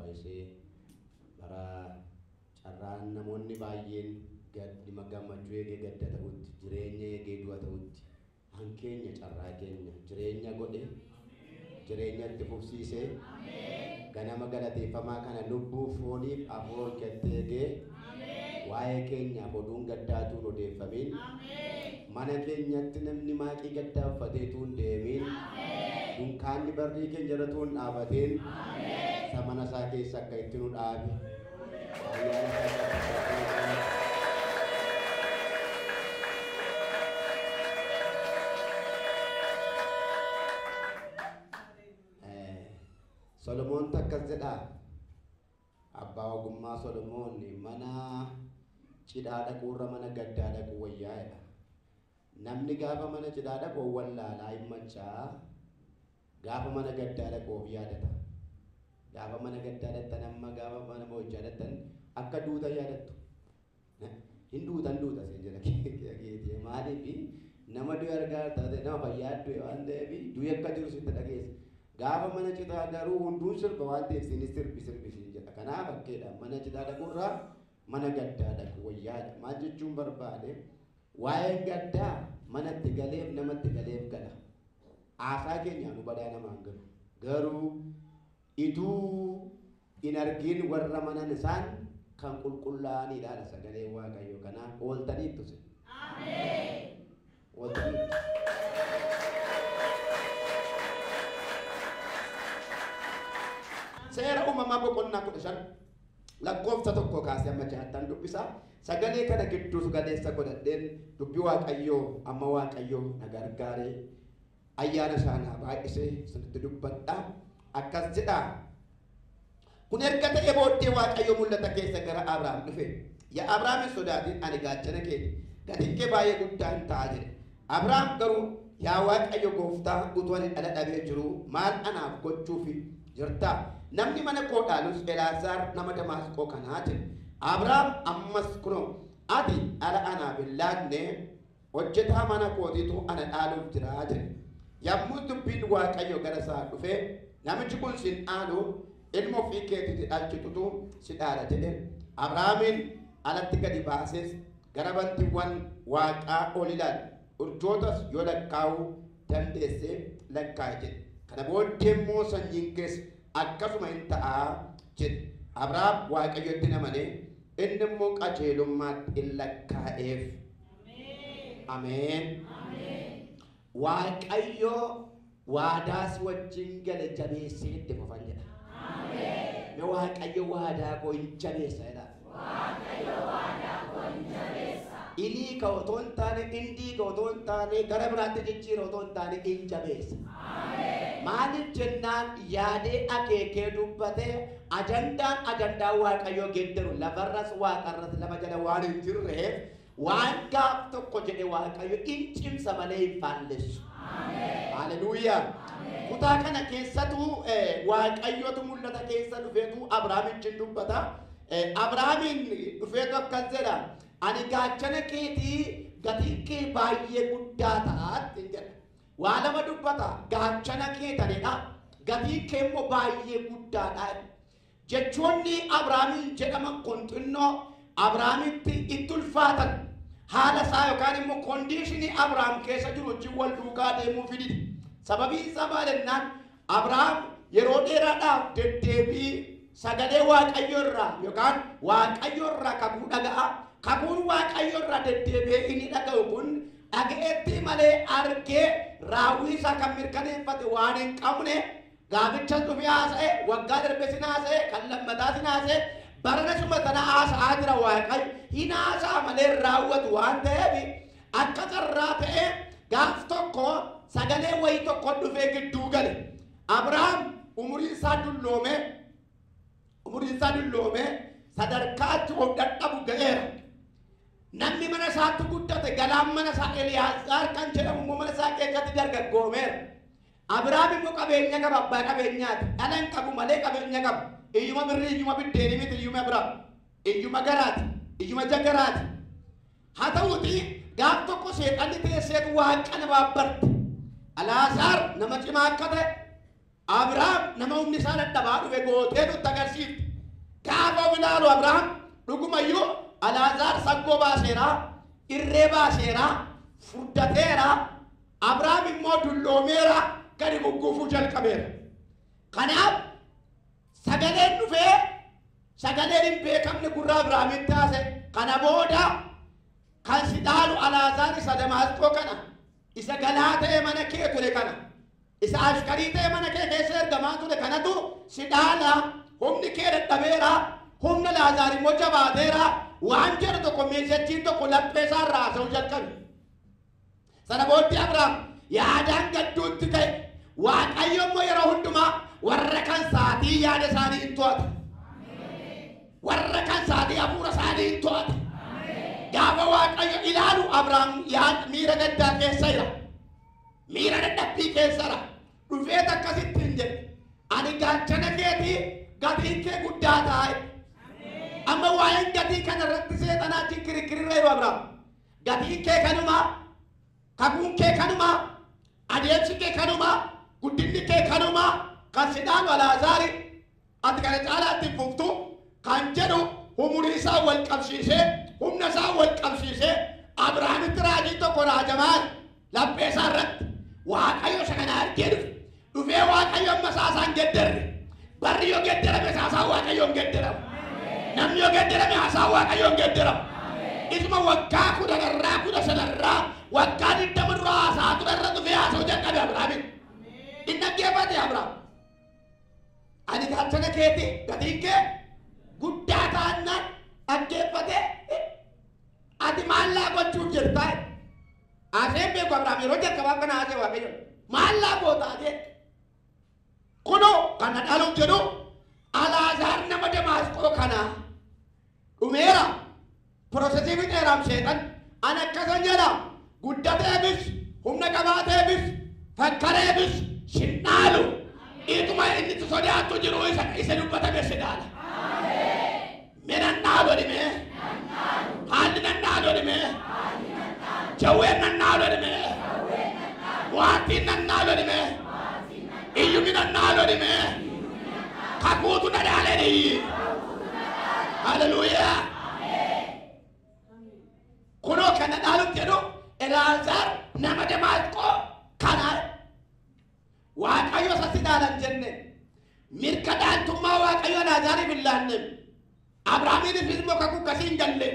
baay'isee bara carraan namoonni baay'een gammachuu eegee gadda ta'utti jireenya eegee du'a ta'utti hankeenya carraa keenya jireenya godhe jireenya itti fufsiisee ganama galateeffamaa kana lubbuu fooniif hafuura ol kennee eegee waa'ee keenyaaf oduun gaddaatuun odeeffamiin mana keenyatti namni maaqii gaddaa uffateetu hin deemiin dunkaanni barrii keenya irra tuun dhaabateen isa mana isaa keessa akka itti nu dhaabe ayyaana isaa. Solomoon akkas jedha. Abbaa ogummaa Solomoon mana cidhaa dhaquurra mana gaddaa dhaquu wayyaa jedha. Namni gaafa mana cidhaa dhaqu wallaalaa hin machaa, gaafa mana gaddaa dhaqu of yaadata. Gaafa mana gaddaa dhaqxan amma gaafa mana boo'ichaa dhaqxan akka duutan yaadattu. Hin duutan duuta siin jedha keetii. Maaliif nama du'e argaa taate nama fayyaa du'e waan ta'eef du'e akka jiru sitti dhageessa. Gaafa mana cidhaa garuu hunduun sirba waan ta'eef isinis sirbi sirbi siin jedha. Kanaaf akkeedha mana cidhaa dhaquurraa mana gaddaa dhaqu wayyaadha. Maal jechuun barbaade waa'een gaddaa manatti galeef namatti galeef gala. Haasaa keenyaan nu badaa namaan galu. Garuu ituu hin argin warra manan isaan kan qulqullaa'aniidha sagalee Waaqayyoo. Kanaaf ooltaniittu sin. Ooltaniittu. Seera uumamaa boqonnaa 15 lakkoofsa 1 kaasee amma 6 dubbisa. Sagalee kana gidduu galeessa godhadheen dubbii Waaqayyoo amma Waaqayyoo na gargaaree ayyaana isaa naa baay'isee isinitti dubbadha. Akkas jedha. Kun erga ta'ee booddee Waaqayyo mul'ata keessa gara Abrahaam dhufe. Yaa Abrahaam hin sodaatin, ani gaachana keeti. Gatiin kee baay'ee guddaa hin ta'a jedhe. Abrahaam garuu yaa Waaqayyo gooftaa utuu ani dhala dhabee jiru maal anaaf gochuuf jirta? Namni mana koo dhaalus Elaazaar nama Damaasqoo kanaa jedhe. Abrahaam ammas kunoo ati dhala anaaf hin laanne hojjetaa mana kootiitu ana dhaaluuf jira jedhe. Yommuu dubbiin Waaqayyo gara isaa dhufe namichi kun sin dhaalu ilma ofii keetiitti dhalchitutu si dhaala jedhe. Abrahaamin alatti gadi baases gara bantiiwwan waaqaa ol ilaale. Urjootas yoo lakkaa'uu dandeesse lakkaa'e jedhe. Kana booddee immoo sanyiin kees akkasuma hin ta'aa jedhe. Abrahaam Waaqayyotti amanee inni immoo qajeelummaatti hin lakkaa'eef. Ameen. Waaqayyo waadaa si wajjin gale jabeessee itti fufan jedha. Mee Waaqayyo waadaa koo hin jabeessa jedha. Waaqayyo waadaa koo hin jabeessa. Inni ka otoo hin taane, inni ka otoo hin taane, gara biraatti jijjiira otoo hin taane hin jabeessa. Maaliif jennaan yaadee akeekee dubbatee ajandaan ajandaa Waaqayyoo geeddaru lafarras waaqarras lafa jala waan hin jirreef waan gaaf tokko jedhe Waaqayyo hin cimsa malee hin faallessu. Haleluuyaa. Kutaa kana keessatu Waaqayyotu mul'ata keessa dhufeetu Abrahaamiin dubbata. Abrahaamiin dhufeetu akkas jedha. Ani gaachana keetii gatiin kee baay'ee guddaa ta'a jedha. Waa lama dubbata. Gaachana keetanidha. Gatiin kee immoo baay'ee guddaadha. Jechoonni Abrahaamiin jedhaman kun xinnoo Abrahaamitti itti ulfaatan. Haala isaa yookaan immoo kondiishinii Abrahaam keessa jiru wajjin wal duukaa deemuu fiditi. Sababiin isaa maal jennaan Abrahaam yeroo dheeraadhaaf deddeebii sagalee Waaqayyoo irraa yookaan Waaqayyoo irraa kakuu dhaga'a. Kakuun Waaqayyoo irraa deddeebi'ee inni dhaga'u kun dhaga'eetti malee argee raawwii isaa kan mirkaneeffate waan hin qabne gaaficha dhufee haasa'e, waggaa darbe sin haasa'e, kan lammataa sin haasa'e, barana suma sana haasa'aa jira Waaqayyo. Hin haasa'a malee raawwatu waan ta'eef akka carraa ta'e gaaf tokko sagalee wayii tokko dhufee gidduu gale. Abrahaam umuriin isaa dulloome sadarkaatti of dadhabu ga'eera. Namni mana isaatti guddate galaan mana isaa Eliyaazaar kan jedhamu immoo mana isaa keessatti dargaggoomeera. Abrahaam immoo qabeenya qaba, abbaa qabeenyaati. Dhala hin qabu malee qabeenya qaba. Iyyuma birrii, iyyuma biddeenii miti, iyyuma Abrahaam. Iyyuma garaati, iyyuma jagaraati. Haa ta'uutii gaaf tokko seexanni teesseetu waaqa nama abbarte. Alaazaar nama cimaa akka ta'e, Abrahaam nama humni isaa dadhabaa dhufe gootee nutti agarsiifte. Gaafa of ilaalu Abrahaam dhugumayyuu Alaazaar saggoo baaseera, irree baaseera, furdateera. Abrahaam immoo dulloomeera, gadi gugguufuu jalqabeera. Kanaaf sagaleen dhufee sagaleen hin beekamne gurra Abrahaamitti haase. Kana booda kan si dhaalu Alaazaar isa Damaasqoo kana, isa galaa ta'e mana kee ture kana, isa ashkarii ta'e mana kee keessa ergamaa ture kanatu si dhaala. Humni kee dadhabeera, humna Alaazaar immoo jabaateera. Waan jedhu tokko meeshachiin tokko laphee isaa irraa haasa'uu jalqabe. Sana booddee Abrahaam yaadaan gadduutti ka'e. Waaqayyo immoo yeroo hundumaa warra kan saatii yaada isaanii hin to'atu. Warra kan saatii hafuura isaanii hin to'atu. Gaafa Waaqayyo ilaalu Abrahaam miira gaddaa keessa jira. Miira dadhabbii keessa jira. Dhufeet akkasitti hin jedhe. Ani gaachana keetii gatiin kee guddaa ta'a. Amma waa'een gatii kana irratti seexanaatiin kirikkirirra yeroo Abrahaam. Gatiin kee kanuma, kakuun kee kanuma, adeemsi kee kanuma, guddinni kee kanuma, kan si dhaalu Alaazaari, ati kana caalaatti hin fuftu kan jedhu umurii isaa wal qabsiisee, humna isaa wal qabsiisee Abrahaamitti raajii tokko raajamaan laphee isaa irratti Waaqayyo isa kana argee dhufe. Dhufee Waaqayyo amma isaa isaan gedderre. Barri yoo gedderame isaa Waaqayyo hin gedderamu. Namni yoo gedderame haasaa Waaqayyo hin gedderamu. Isuma waggaa 10 15 waggaa 20 dura haasaa ture irra dhufee haasa'uu jalqabe Abrahaamin. Inni dhaggeeffate Abrahaam. Ani gaachana keeti gatiin kee guddaa taannaan dhaggeeffate ati maallaa gochuuf jirtaa? Haaseen beeku Abrahaam yeroo jalqabaa kana haasee Waaqayyo. Maallaa gootaa jee. Kunoo kan na dhaaluuf jedhu Alaazaar nama Damaasqoo kana dhumeera. Prosesii fixeeraam seexan. Ani akkasan jedha. Guddateefis, humna qabaateefis, fakkareefis sin dhaalu. Ituma inni itti sodaattu jiru isa dubbatame si dhaala. Mee nan dhaalu dhimee. Haalli nan dhaalu dhimee. Jawween nan dhaalu dhimee. Waatiin nan dhaalu dhimee. Iyyumni nan dhaalu dhimee. Kakuutu na dhaalee. Haleluuyaa. Kunoo kana dhaaluuf jedhu Elaazaar nama Damaasqoo kana. Waaqayyo isa si dhaalan jenne. Mirga dhaaltummaa Waaqayyo Alaazaariif hin laanne. Abrahaamiifis immoo kakuu akkasii hin galle.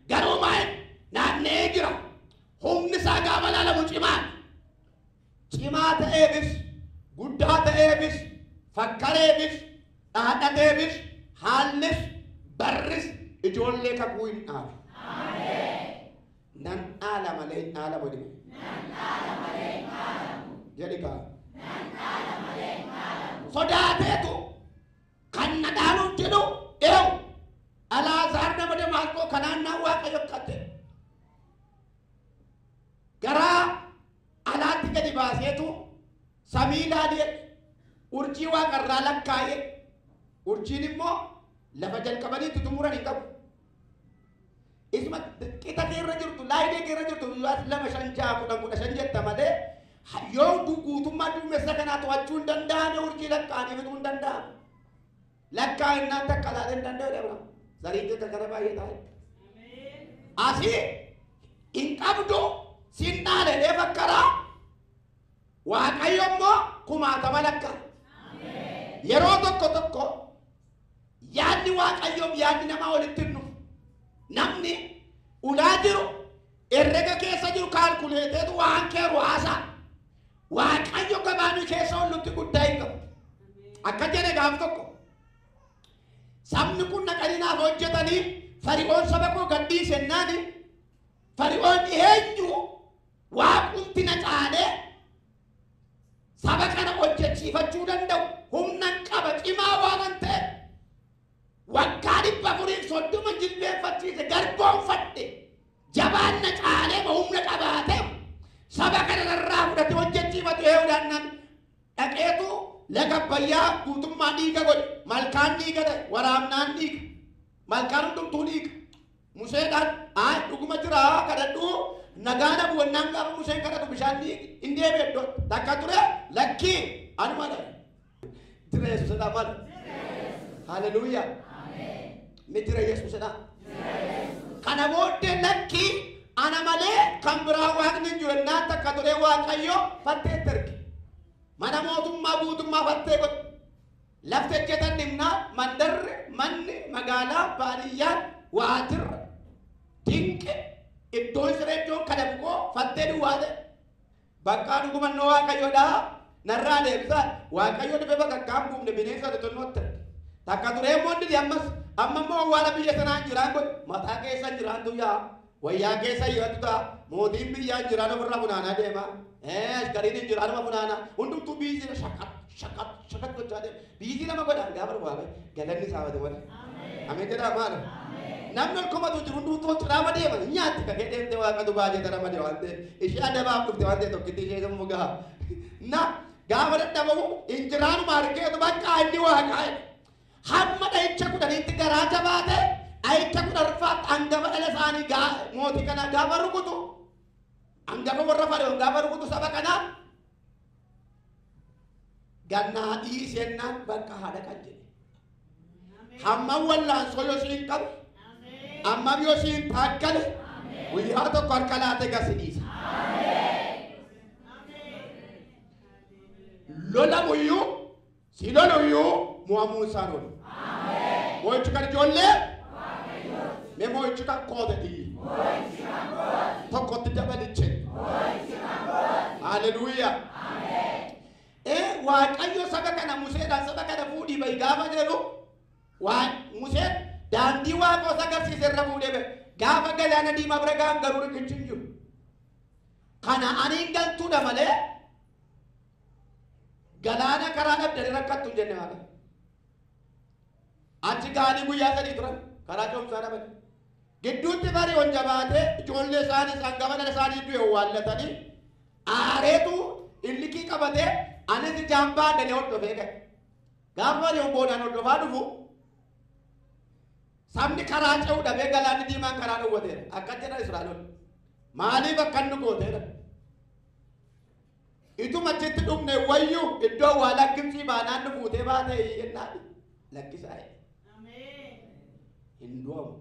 Garuu maal naanna'ee jira. Humni isaa gaafa ilaalamu cimaa. Cimaa ta'eefis, guddaa ta'eefis, fakkareefis, dhaadhateefis, haallis, barris ijoollee kakuu hin dhaalu. Nan dhaala malee hin dhaalamu jedhe. Jedhi kaa. Sodaateetu kan na dhaaluuf jedhu eewu Alaazaar nama Damaasqoo kanaan naan Waaqayyo akkate. Garaa alaatti gadi baaseetu samii ilaalee urjii waaqarraa lakkaa'ee urjiin immoo lafa jalqabaniitti xumuran hin qabu. Isuma qixa keerra jirtu, laayinee keerra jirtu 2 5 6 10 15 jetta malee yoo guutummaa duumessa kanaa to'achuu hin danda'ame urjii lakkaa'anii fixuu hin danda'amu. Lakkaa'inaan takka ilaalee hin danda'u dabra. Sariin keessa kana baay'ee taa'e. Asii hin qabdu sin dhaalee fakkaraa Waaqayyo immoo kumaatama lakkaa. Yeroo tokko tokko yaadni Waaqayyoof yaadni namaa walitti hin dhufu. Namni ulaa jiru herrega keessa jiru kaalkuleeteetu waan keeru haasa'a. Waaqayyo gabaanii keessa ollutti guddaa hin qabu. Akka jedhe gaaf tokko sabni kun naqanii naaf hojjetanii Fari'oon saba koo gadhiisennaani Fari'oon eenyu waaqumti na caalee saba kana hojjechiifachuu danda'u humna qaba cimaa waanan ta'e waggaa 430 jilbeenfachiise garboonfadhe jabaan na caalee humna qabaate saba kana irraa fudhate hojjechiifatu eeguudhaan dhaqeetu laga Abbayyaa guutummaa dhiiga godhe. Malkaan dhiiga ta'e, waraabnaan dhiiga, malkaan hundumtuu dhiiga. Museedhaan ayi dhuguma jira kadhadhu nagaa na bu'annaan gaafa Museen kadhatu bishaan dhiigi hin deebi'e iddoo takka ture lakkii anuma dhabe. Jira Yesuusidha maal? Haleluuyaa. Mi jira Yesuusidha. Kana booddee lakkii ana malee kan biraa waaqni hin jiru ennaan takka turee Waaqayyo fatteetti erge. Mana mootummaa guutummaa fattee godhe. Lafti hojjetan dhimnaa mandarri manni magaalaa baadiyyaan waajirra dinqi iddoon siree iddoon kana bukoo fattee duwwaa ta'e. Bakka dhugumannoo Waaqayyoodhaa narraa deebisaa Waaqayyo dhufe bakka akkaan buufne bineensa tottonnootti erge. Takka turee immoo didi ammas amma immoo awwaala biyya sanaan jiraan godhe mataa keessa jiraantu yaa wayyaa keessa jiraantu ta'a mootiin biyyaan jiraan ofirraa funaanaa deema. Askariin hin jiraan ofirraa funaanaa hundumtuu biizii shakat shakat shakat gochaa deema. Biizii nama godhaan gaafa dhufu Waaqayyo galanni isaa bate wala. Ameen jedhaa maal? Namni ol komatu jiru hundumtuu ciraama deema nyaatti kakee deemtee Waaqatu baajee tarama deema waan ta'eef ishee adabaaf dhufte waan ta'eef tokkitti ishee sammuu gaha. Na gaafa dadhabamu injiraanuma argeetu bakka inni Waaqaa jedhe. Hamma dhahicha kudhaniitti garaa jabaate dhahicha kudhanfaatti hangafa dhala isaanii mootii kana gaafa rukutu hangafa warra Fari'oon gaafa rukutu saba kanaa gannaa dhiisennaan bakka haadha kan jedhe. Hammam wallaansoo yoo siin qabu ammam yoo siin taakkale guyyaa tokko harka laate gasi dhiisa. Lolamuyyuu si loluyyuu mo'amuu isaan oolu. Mo'ichi kan ijoollee mee mo'ichi kan kootetii tokkotti dabaliche. Haleluuyaa. Waaqayyo saba kana Museedhaan saba kana fuudhii bahi gaafa jedhu Museen daandii Waaqoo agarsiise irra fuudhee bahe. Gaafa galaana diimaa bira ga'an garuu riqichi hin jiru. Kana aniin galtuudha malee galaana karaa dhabdanii rakkattu hin jenne Waaqayyo. Achi ga'anii guyyaa sadii turan karaa coomsaa dhaban. Gidduutti Fari'oon jabaatee ijoollee isaanii hangafa dhala isaanii du'e owwaallatanii aareetu illikii qabatee anis ijaan baadhanii hordofee ga'e. Gaafa Fari'oon boodaan hordofaa dhufu sabni karaa ce'uu dhabee galaanni diimaan karaa dhowwateera. Akka jedhan Israa'eloonni. Maaliif akkan nu gooteera? Ituma achitti dhufne wayyuu iddoo awwaalaa Gibxii baanaan nu fuutee baate jennaan lakkisaa jedhe. Hin du'amu.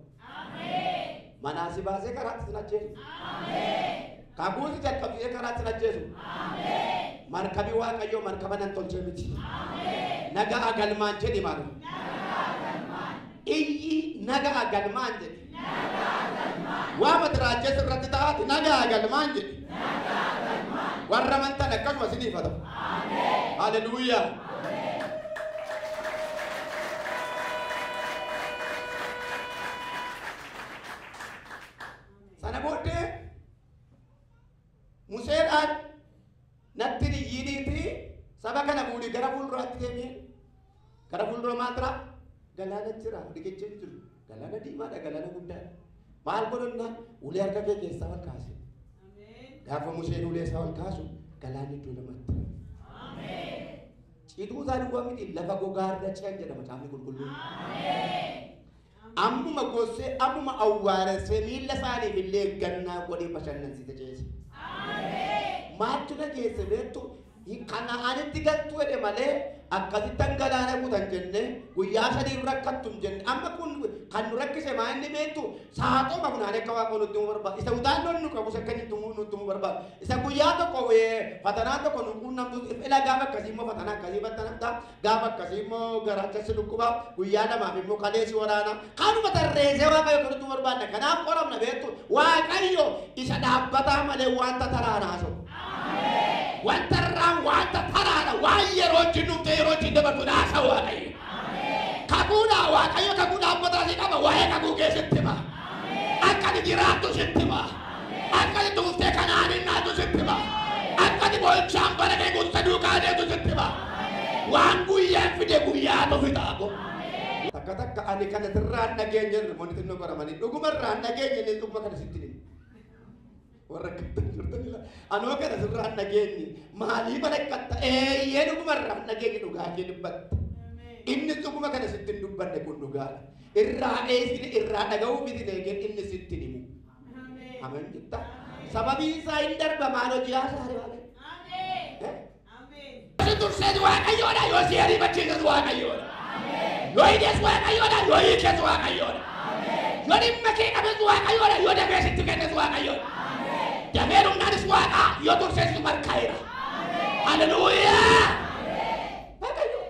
Manaa si baasee karaatti sin ajjeesu. Kakuusi jalqabsiisee karaatti sin ajjeesu. Markabi Waaqayyoo markaba nan tolchee miti. Nagaa galmaan jedhi maal? Iyyi nagaa galmaan jedhi. Waa mata raajjees irratti taa'aati nagaa galmaan jedhi. Warra amantan akkasuma isiniif haa ta'u. Haleluuyaa. Sana booddee Museedhaan natti iyyiiniitii saba kana fuudhii gara fuulduraatti deemee gara fuuldura maal jira? Galaana jira, riqichi hin jiru. Galaana diimaadha, galaana guddaadha. Maal godhannaan ulee harka kee keessaa ol kaase. Gaafa Museen ulee isaa ol kaasu galaanni iddoo lamatti. Cituu isaa duwwaa miti lafa gogaa irra ce'an jedha macaafni qulqulluun. Ammuma gossee ammuma awwaalessee miilla isaaniif illee gannaa godhee bashannansiise ceese. Maaltu na geesse beektu Kana'aanitti galtu jedhe malee akkasittan galaana kutan jenne guyyaa sadii rakkattu hin jenne. Amma kun kan nu rakkise maa inni beektu saaxoma kun akka Waaqoo nutti himuu barbaada. Isa utaannoon nu qabus akka inni nutti himuu barbaada. Isa guyyaa tokko fatanaa tokko nu quunnamtu ila gaafa akkasii immoo fatanaa akkasii fattanamta gaafa akkasii immoo garaacha si dhukkuba guyyaa lamaaf immoo kalee si waraana kanuma tarreessee Waaqayyo kan nutti himuu barbaadna. Kanaaf qoramna beektu Waaqayyo isa dhaabbataa malee wanta taraan haasa'u. Wanta irraan wanta taraadha waan yeroo wajjin dhufte yeroo wajjin dabartu haasa'u Waaqayyo. Kakuudha Waaqayyo kakuu dhaabbataa si qaba waa'ee kakuu kee sitti hima. Akka ati jiraattu sitti hima. Akka ati dhuftee kanaan hin naatu sitti hima. Akka ati boo'ichaan bara kee guutuu duukaa deemtu sitti hima. Waan guyyaan fide guyyaatu fixa. Takka takka ani kana sirraan dhageenye namoonni xinnoo qoramanii dhuguma irraan dhageenye inni dhuguma kana sitti hima. Warra akkattan jirtanidha. Anoo kana sirraan dhageenye maalii mana akkatta eeyyee dhuguma irraan dhageenye dhugaa kee dubbatte. Inni dhuguma kana sitti hin dubbanne kun dhugaadha. Irraa eesine irraa dhaga'uu miti eegeen inni sitti himu. Ameen jetta. Sababiin isaa hin darba maal hojii haasaa Waaqayyo. Si dursee Waaqayyoodha yoo Yoo si ariifachiises Waaqayyoodha. Yoo hidhes Waaqayyoodha. Yoo hiikes Waaqayyoodha. Yoo dhimma kee qabes Waaqayyoodha. Yoo dafee sitti kennes Waaqayyoodha. Dafee dhumnaanis Waaqa, yoo tursees markaa'eera. Haleluuyaa! Waaqayyo.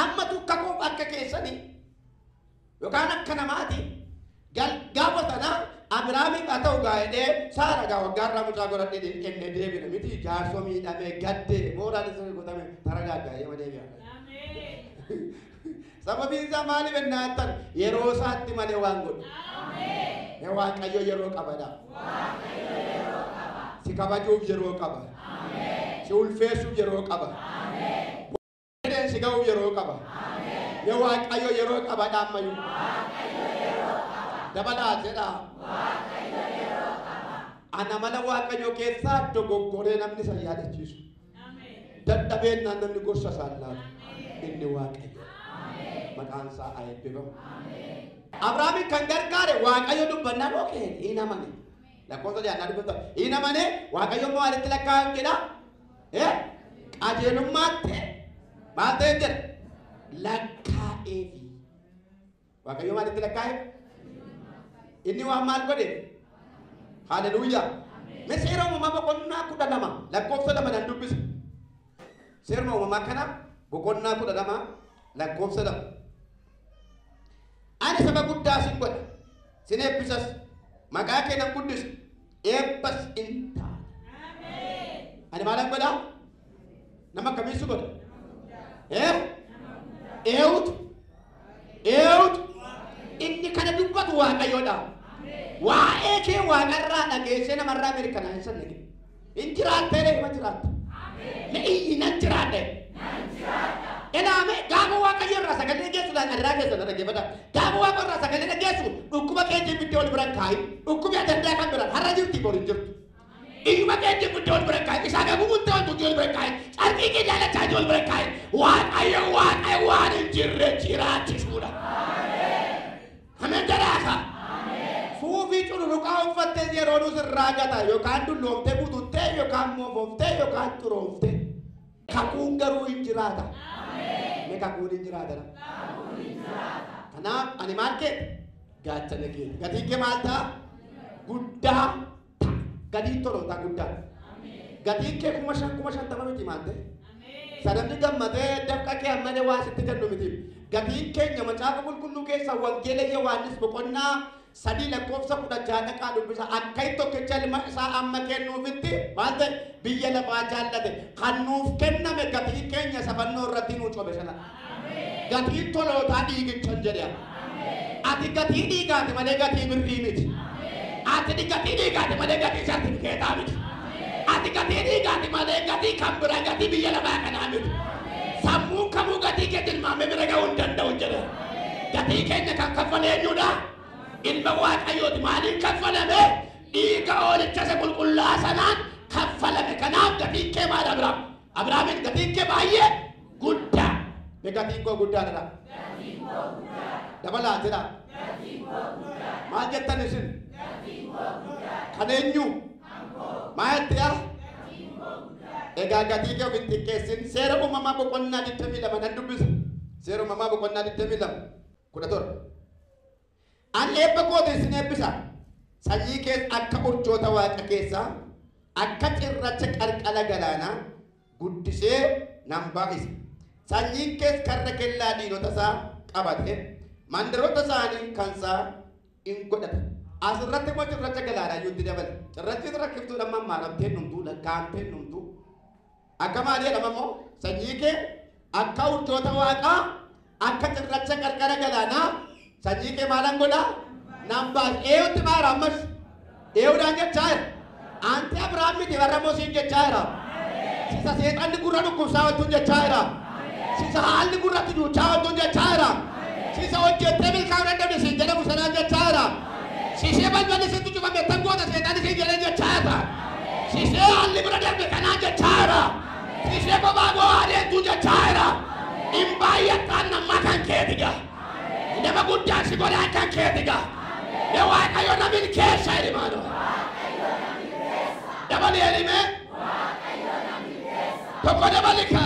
Amma tukka koof akka keessanii yookaan akka namaati gaafa sana Abiraamiif haa ta'u gaa'edhee Saara gaa waggaarraa mucaa godhadhee kennee deebina miti jaarsoo miidhamee gaddee mooraan isa godhame taragaaggaa yoo deebi'a. Sababiin isaa maaliif ennaa jettan yeroo isaatti malee waan godhu. Mee Waaqayyo yeroo qabadha. Si kabajuuf yeroo qaba. Si ulfeessuuf yeroo qaba. Si ga'uuf yeroo qaba. Mee Waaqayyo yeroo qabadha ammayyuu. Dabalaa jedhaa. Ana mala Waaqayyo keessaa dogoggoree namni isa yaadachiisu. Dadhabeennaan namni gorsa isaan laatu. Inni Waaqayyo. Maqaan isaa haa eebbifamu. Abrahaamin kan gargaare Waaqayyo dubbannaan okay hin amane. Lakkoofsa jaannaa dubbata. Hin amane Waaqayyo immoo maalitti lakkaa'ame jedha? Qajeelummaatti maal ta'e jedha? Lakkaa'eefi. Waaqayyo maalitti lakkaa'e? Inni waan maal godhe? Haleluuyaa. Mee seera uumamaa boqonnaa 12 lakkoofsa 2 nan dubbisa. Seera uumamaa kana boqonnaa 12 lakkoofsa 2. Ani saba guddaa sin godha, sin eebbisas, maqaa kee nan guddisa, eebbas in taata. Ani maalan godha? Nama akkamiin si godha? Eewutu? Eewutu? Inni kana dubbatu Waaqayyoodha. Waa'ee kee Waaqarraa dhageessee namarraa mirkanaa'insa hin dhageenye. Hin jiraattee reeffa jiraatta. Mee iyyi nan jiraadhe. Ilaame gaafa Waaqayyo irraa sagalee dhageessuudhaan irraa keessa na dhaggeeffata. Gaafa Waaqa irraa sagalee dhageessu dhukkuba kee jibbitee ol bira kaa'i. Dhukkubi ajandaa kan biraan har'a jirti bor hin jirtu. Iyyuma kee jibbitee ol bira kaa'i. Isaa gabuu guuttee ol tuqee ol bira kaa'i. Carqii kee jaalachaa ol bira kaa'i. Waaqayyo Waaqayyo waan hin jirre jiraachisuudha. Ameen jedhaaka. Suufii cululuqaa uffattee yeroo nus irraa gata yookaan dulloomtee bututtee yookaan moofoftee yookaan xurooftee. Kakuun garuu hin jiraata. Mee kakuun hin jiraata. Kanaaf ani maal kee? Gaachana kee. Gatiin kee maal ta'a? Guddaa ta'a. Gatiin tolootaa guddaa. Gatiin kee 5,050 miti maal ta'e? Sadamni gammadee dafqa kee ammalee waa sitti kennu miti. Gatiin keenya macaafa qulqulluu keessa wangeela Yohaannis boqonnaa 3 lakkoofsa 16 dhaqaa dubbisa. Akka inni tokkicha ilma isaa amma kennuufitti maal ta'e? Biyya lafaa jaallate. Kan nuuf kenname gatiin keenya sabannoo irratti nuu cobe sana. Gatiin tolootaa dhiigicha hin jedhe. Ati gatii dhiigaati malee gatii birrii miti. Ati gatii dhiigaati malee gatii sartifikeetaa miti. Ati gatii dhiigaati malee gatii kan biraa gatii biyya lafaa kanaa miti. Sammuun kamuu gatii kee tilmaamee bira ga'uu hin danda'u jedhe. Gatii keenya kan kaffale eenyudha? Ilma Waaqayyooti. Maaliin kaffalame? Dhiiga hoolicha isa qulqullaa sanaan kaffalame. Kanaaf gatiin kee maal Abiraam? Abiraamin gatiin kee baay'ee guddaa. Mee gatiin koo guddaadha. Dabalaa jedha. Maal jettan isin? Kan eenyu? Maal jette yaa? Egaa gatii kee ofitti xiqqeessin. Seera uumamaa boqonnaa 22 nan dubbisa. Seera uumamaa boqonnaa 22 17. Ani eebba kootiin sin eebbisa. Sanyii kees akka urjoota waaqa keessaa akka cirracha qarqara galaanaa guddisee nan baay'isa. Sanyiin kees karra kellaa diinota isaa qabate mandaroota isaanii kan isaa in godhata. Asirratti immoo cirracha galaanaa iyyuu dabale. Cirrachi rakkiftuudhaan mammaaramtee numtuu lakkaa'amtee numtuu. Akka maal jedhama immoo sanyii kee akka urjoota waaqaa akka cirracha qarqara galaanaa sanyii kee maalan godhaa? Nan baasa. Eeyutti maara ammas? Eeyuudhaan jechaa jira. Anti Abiraam miti warra Mosiin jechaa jira. Sisa seexanni gurra dhukkubsaa wajjin jechaa jira. Sisa haalli gurratti duuchaa wajjin jechaa jira. Sisa hojjettee milkaa'uu dandabde siin jedhamu sanaan jechaa jira. Sisee balballi sitti cufame tan goota seexanni siin jedhan jechaa jira. Sisee haalli bira darbe kanaan jechaa jira. Sisee kophaa bu'aa adeemtuu jechaa jira. Hin baay'attaan namaa kan keeti gaa. Nama guddaa si godhaan kan keeti gaa. Mee Waaqayyo na milkeessa jedhi maaloo. Dabalee jedhime. Tokko dabalika.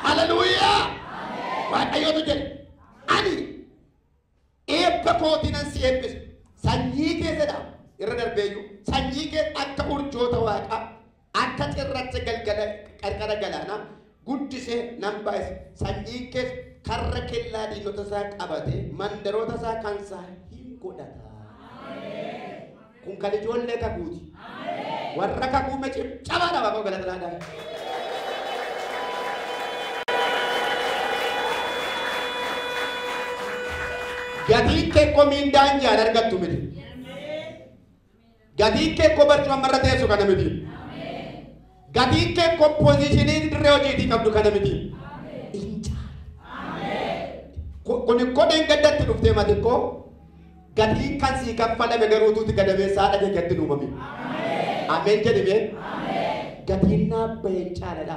Hallelujah. Waaqayyotu jedhe. Ani eebba kootiin si eebbisa. Sanyii keessadha. Irra darbeeyyuu sanyii kee akka urjoota waaqaa akka cirracha galgala qarqara galaanaa guddisee nan baay'isa. Sanyiin kees karra kellaa diinota isaa qabatee mandaroota isaa kan isaa hin godhata. Kun kan ijoollee kakuuti. Warra kakuu cabaadha Waaqoo galata laadhaa. Gatiin kee koo miindaan jaan argattu miti. Gatiin kee koo barcuma marra teessu kana miti. Gatiin kee koo poozishinii dirree hojiitii qabdu kana miti. Kun kodeen gaddatti dhuftee mati koo gatiin kan sii kaffalame garuu tuuti gadameessaa dhagee gatti uumame. Ameen jedhime. Gatiin naaf baheen caaladha.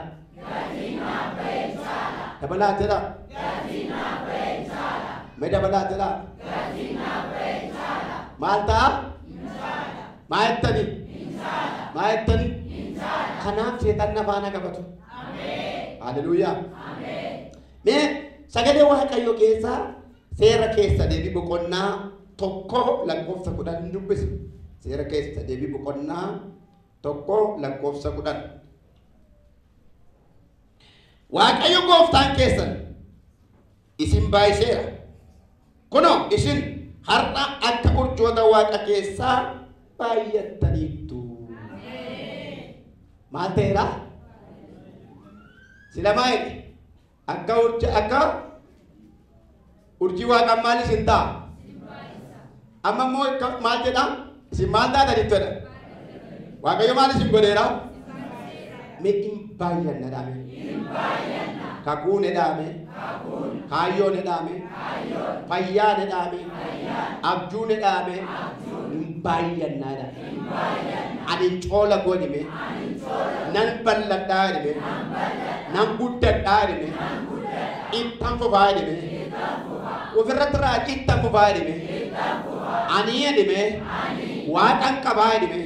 Dabalaa jedha. Mee dabalaa jedha. Maal ta'a? Maa jettani? Maa jettani? Kanaaf seexanni afaan qabatu. Haleluuyaa. Mee sagalee Waaqayyoo keessaa seera keessa deebii boqonnaa 1 lakkoofsa 10 dubbisa. Seera keessa deebii boqonnaa 1 lakkoofsa 10. Waaqayyo gooftaan keessan isin baay'iseera. Kunoo isin har'a akka urjoota waaqa keessaa baay'attaniittu. Maal ta'eera? Sila maal? Akka urjii waaqaa maal isin ta'a? Amma immoo maal jedha? Isin maal taataniittu jedha? Waaqayyo maal isin godheera? Mee hin baay'anna dhaame. Kakuun dhaame. Kaayyoon dhaame. Fayyaan dhaame. Abjuun dhaame. Hin baay'anna dhaame. Ani coola godhime. Nan balladhaa jedhime. Nan guddadhaa jedhime. Ittan fufaa jedhime. Ofirratti raajii ittan fufaa jedhime. Ani jedhime. Waaqan qabaa jedhime.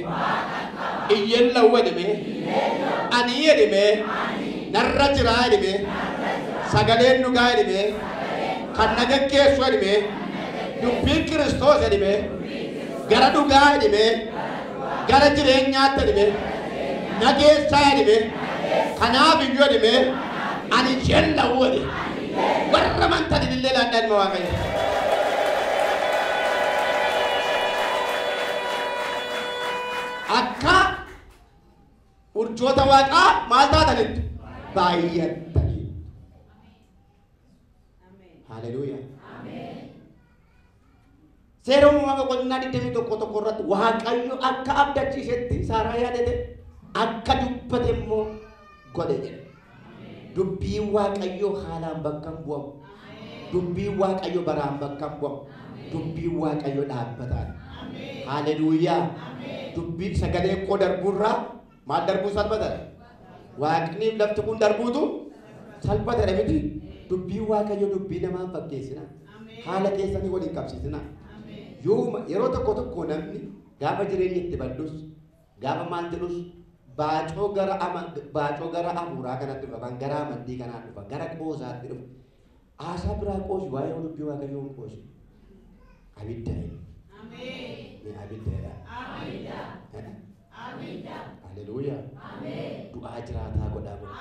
Iyyeen lawwa jedhime. Ani jedhime. Narra jiraa jedhime. Sagaleen dhugaa jedhime. Kan na geggeessu jedhime. Dubbiin Kiristoos jedhime. Gara dhugaa jedhime. Gara jireenyaatti jedhime. Nageessaa jedhime. Kanaaf iyyuu jedhime. Ani jellawwa jedhe. Warra amantan illee laadhaa ilma Waaqayyo. Akka urjoota waaqaa maal taatanitti? Baay'attanii. Haleluuyaa. Seera uumamaa boqonnaa 21 irratti Waaqayyo akka abdachiisetti Saaraa yaadate akka dubbate immoo godhe jedha. Dubbiin Waaqayyoo haalaan bakka hin bu'amu. Dubbiin Waaqayyoo baraan bakka hin bu'amu. Dubbiin Waaqayyoo dhaabbataadha. Haleluuyaa. Dubbiin sagalee koo darbuurraa maal darbuu salphataadha? Waaqni lafti kun darbuutu salphataadha miti. Dubbiin Waaqayyoo dubbii namaan fakkeessina. Haala keessanii waliin qabsiisina. Yeroo tokko tokko namni gaafa jireenya itti baddus gaafa maal jedhus baacoo gara hafuuraa kanatti dhufa, gara amantii kanaa dhufa, gara qoosaatti dhufa. Haasaa biraa qoosi, waa'ee dubbii Waaqayyoo hin qoosi. Abidda jedha. Ameen. Abidda jedha. Abidda. Haleluuyaa. Du'aa jiraataa godhaa godha.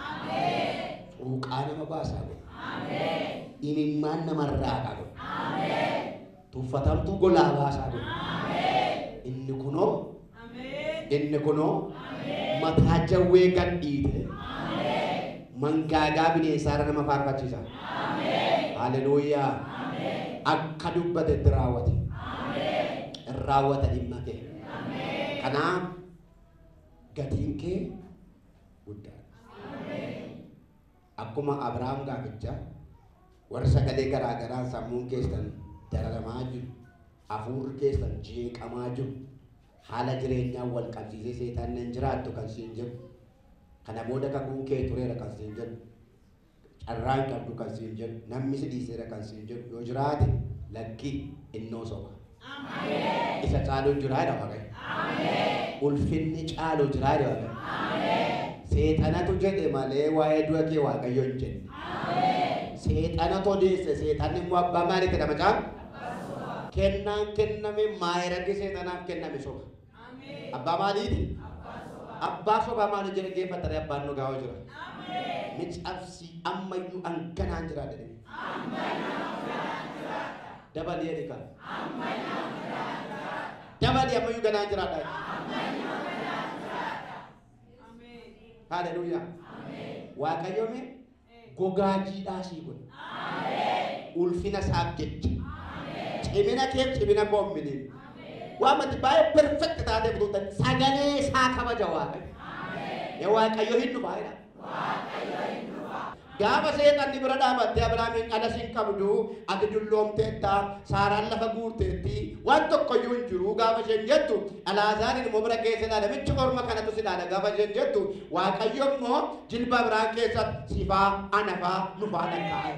Cuuqaa nama baasaa godha. Imimmaan namarraa godha. Tuffatamtuu golaa baasaa godha. Inni kunoo mataa jawwee gad dhiite mangaagaa bineensaarra nama faarfachiisa. Haleluuyaa. Akka dubbatetti raawwate. Raawwata dhimma kee. Kanaaf gatiin kee guddaadha. Akkuma Abrahaam gaafichaa warra sagalee garaa garaan sammuun keessan dararamaa jiru, hafuurri keessan jeeqamaa jiru, haala jireenyaa wal qabsiisee seexanni hin jiraattu kan siin jedhu, kana booda kakuun kee tureera kan siin jedhu, carraa hin qabdu kan siin jedhu, namni si dhiiseera kan siin jedhu yoo jiraate lakkii innoo soba. Isa caalu jiraa jedha Waaqayyo. Ulfinni caalu jiraa jedha Waaqayyo. Seexanatu jedhe malee waa'ee du'a kee Waaqayyo hin jenne. Seexanatu odeesse, seexanni immoo abbaa maaliiti jedha macaa? Kennaan kenname maayiraggi seexanaaf kenname soba. Abbaa maaliiti? Abbaa sobaa maali jedhe geeffatanii abbaan dhugaa hoo jira. Mi cabsi ammayyuu hanganaan jira jedhe. Dabalii jedhe. Dabalii ammayyuu ganaan jiraadha. Haleluuyaa. Waaqayyo mee gogaa jiidhaa sii godha. Ulfina isaaf jecha. Cimina keef cimina koo hin miliin. Waan ati baay'ee perfect taatee utuu hin taane sagalee isaa kabaja Waaqayyo. Yaa Waaqayyo hin dhufaa jedha. Gaafa seexanni bira dhaabattee Abrahaamiin dhala siin qabdu, ati dulloomteetta, Saaraan lafa guurteetti, waan tokkoyyuu hin jiru gaafa isheen jettu, Alaazaariin immoo bira keessa ilaala, namichi orma kanatu si ilaala gaafa isheen jettu, Waaqayyo immoo jilba Abrahaam keessa sifaa, anafaa, nufaa lakkaa'e.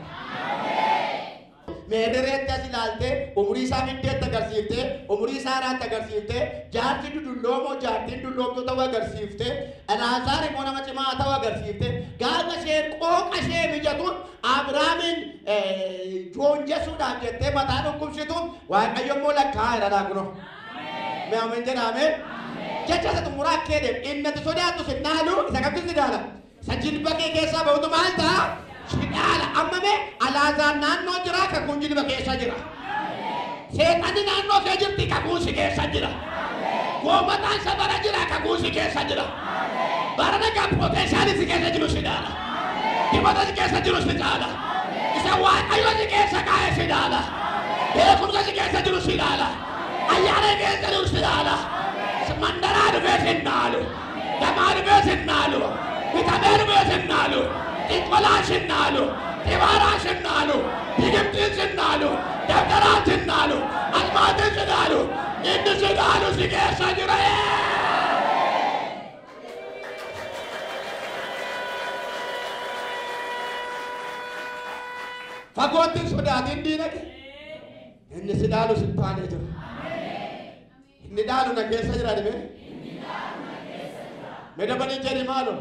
Meedereetti as ilaaltee, umurii isaa fiddeetti agarsiiftee, umurii Saaraatti agarsiiftee, jaarsi dudulloomoo jaartiin dulloomtuu ta'uu agarsiiftee, Alaazaar immoo nama cimaa ta'uu agarsiiftee, gaafa isheen qooqa ishee mijatuun Abrahaamiin joonjessuudhaaf jettee mataa dhukkubsitu, Waaqayyo immoo lakkaa'aa jira kunoo. Mee ameen jedhaa ameen. Jecha isa xumuraa akkee deemu, inni ati sodaattu si dhaalu, isa kamtu si dhaala? Isa jilba kee keessaa bahutu maal ta'a? Si dhaala. Amma mee Alaazaar naannoo jira, kakuun jilba keessa jira. Seexanni naannoo kee jirti, kakuun si keessa jira. Goomataan safara jira, kakuun si keessa jira. Bara nagaa potenshaali si keessa jiru si dhaala. Dibata si keessa jiru si dhaala. Isa Waaqayyo si keessa kaa'e si dhaala. Beekumsa si keessa jiru si dhaala. Ayyaana keessa jiru si dhaala. Mandaraa dhufee si dhaalu. Gamaa dhufee si dhaalu. Bitamee dhufee si dhaalu. Xinqolaa si dhaalu. Xibaaraa si dhaalu. Digimtiin si dhaalu. Dabtaraan si dhaalu. Almaatiin si dhaalu. Inni si dhaalu si keessa jira. Fagootti hin sodaatin diina kee. Inni si dhaalu si taanee jira. Inni dhaalu na keessa jira dhibee. Mee dabalii jedhi maaloo?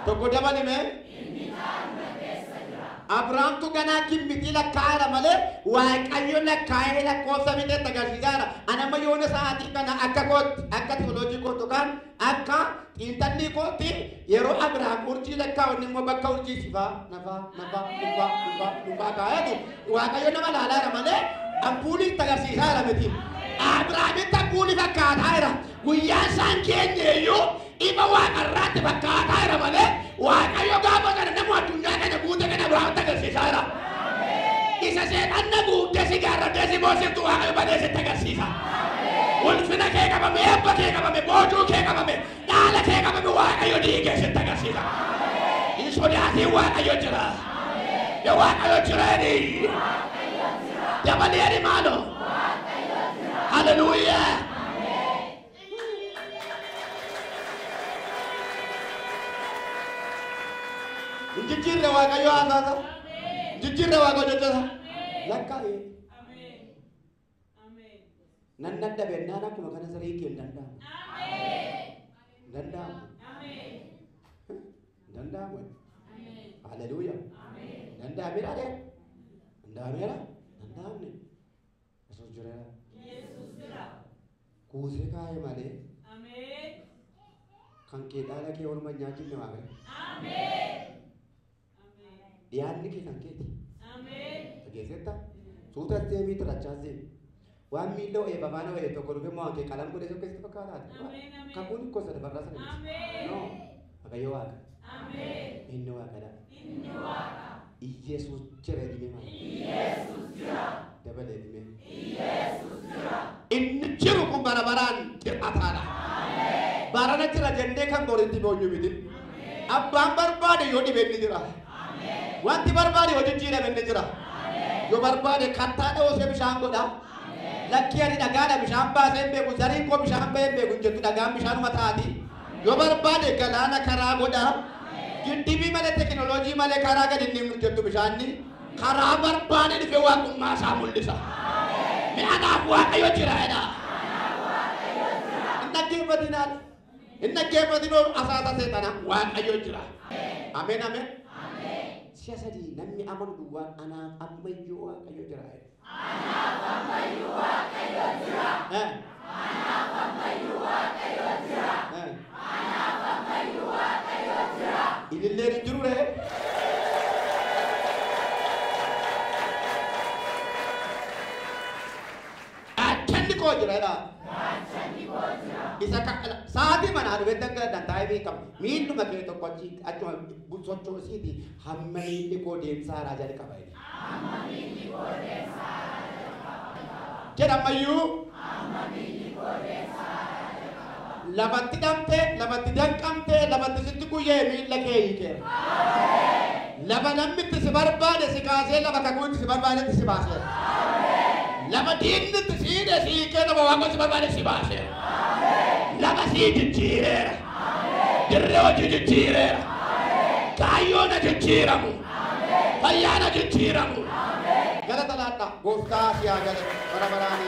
Tokko dabali mee? Abrahaamtu ganaa gimmitii lakkaa'eera malee Waaqayyo lakkaa'ee lakkoofsa miteetti agarsiisaara. Ani amma yoona sa'aatii kana akka kootti, akka teoloojii kootti yookaan akka xiinxallii kootti yeroo Abrahaam urjii lakkaa'u inni immoo bakka urjii sifaa, nafaa, nafaa, nufaa, nufaa, nufaa kaa'eetu Waaqayyo nama laalaara malee ampuulii itti agarsiisaara miti. Abrahaamitti ampuulii fakkaataa jira. Guyyaan isaan keenye iyyuu ifa waaqarraatti fakkaataa jira malee Waaqayyo gaafa kana nama addunyaa kana guute kana Abrahaamitti agarsiisaa jira. Isa seexanna guuttee si gaarraddee si boosiftu Waaqayyo balee sitti agarsiisa. Ulfina kee qabame, eebba kee qabame, boojuu kee qabame, dhaala kee qabame Waaqayyo diigee sitti agarsiisa. Hin sodaatiin Waaqayyo jira. Yaa Waaqayyo jira jedhi. Dabalee jedhi maaloo. Haleluuyaa. Hin jijjiirre Waaqayyo haasaasa. Hin jijjiirre Waaqayyo jechaasa. Lakkaa'e. Nan dadhabennaan akkuma kana sirrii kee hin danda'amu. Hin danda'amu. Hin danda'amu. Haleluuyaa. Danda'ameera dee? Danda'ameera? Danda'amne. Yesuus jira. Kuusee kaa'e malee kan kee dhaala kee orma hin nyaachifne Waaqayyo. Dhiyaanni kee kan keeti. Dhageessetta? Suutas deemii tirachaas deemi. Waan miilla ho'ee afaan ho'ee tokko dhufe immoo waan kee qalam godhee tokko sitti fakkaataati. Kakuun ikkoo sana barraa sana miti. No. Waaqayyo Waaqa. Inni Waaqadha. Iyesuus jira jedhee maal? Dabalee dhimee. Inni jiru kun bara baraan jiraataadha. Barana jira jennee kan boritti boonyu miti. Abbaan barbaade yoo dhibe inni jira. Wanti barbaade yoo jijjiirame inni jira. Yoo barbaade kattaa dhoosee bishaan godha. Lakkii ani dhagaadha bishaan baasee hin beeku, zariin koo bishaan bahee hin beeku hin jettu, dhagaan bishaanuma taati. Yoo barbaade galaana karaa godha. Giddibii malee tekinooloojii malee karaa gadi hin deemnu jettu bishaanni. Karaa barbaade dhufee waaqummaa isaa mul'isa. Mi'a anaaf Waaqayyo jira jedha. Hin dhaggeeffatinaa. Hin dhaggeeffatin asaasa seexana Waaqayyo jira. Ameen ameen. Si'a sadii namni amanu duwwaan anaaf ammayyuu Waaqayyo jira. Anaaf ammayyuu Waaqayyo jira. Anaaf ammayyuu Waaqayyo jira. Anaaf ammayyuu Waaqayyo jira. Ililleen hin jiru ree? Gaachanni koo jira jedhaa. Gaachanni koo jira. Isa sa'aatii manaa dhufee dangalataan taa'ee beekamu miilluma kee tokko achi achuma sochoosiiti hamma miilli koo deemsa haaraa jalqaba jedhe. Hamma miilli koo deemsa haaraa jalqaba. Jedha ammayyuu Hamma miilli koo deemsa haaraa jalqaba. Lafatti dhabdee, lafatti danqamtee, lafatti sitti guyyee miilla kee hiikeera. Lafa namni itti si barbaade si kaasee lafa kakuutti si barbaadetti si baaseera. Lafa diinni itti si hidhe si hiikee lafa waaqni si barbaade si baaseera. Lafa sii jijjiireera. Dirree hojii jijjiireera. Kaayyoon jijjiiramu. Fayyaan jijjiiramu. Galata laadhaa gooftaa si haa galatu bara baraan.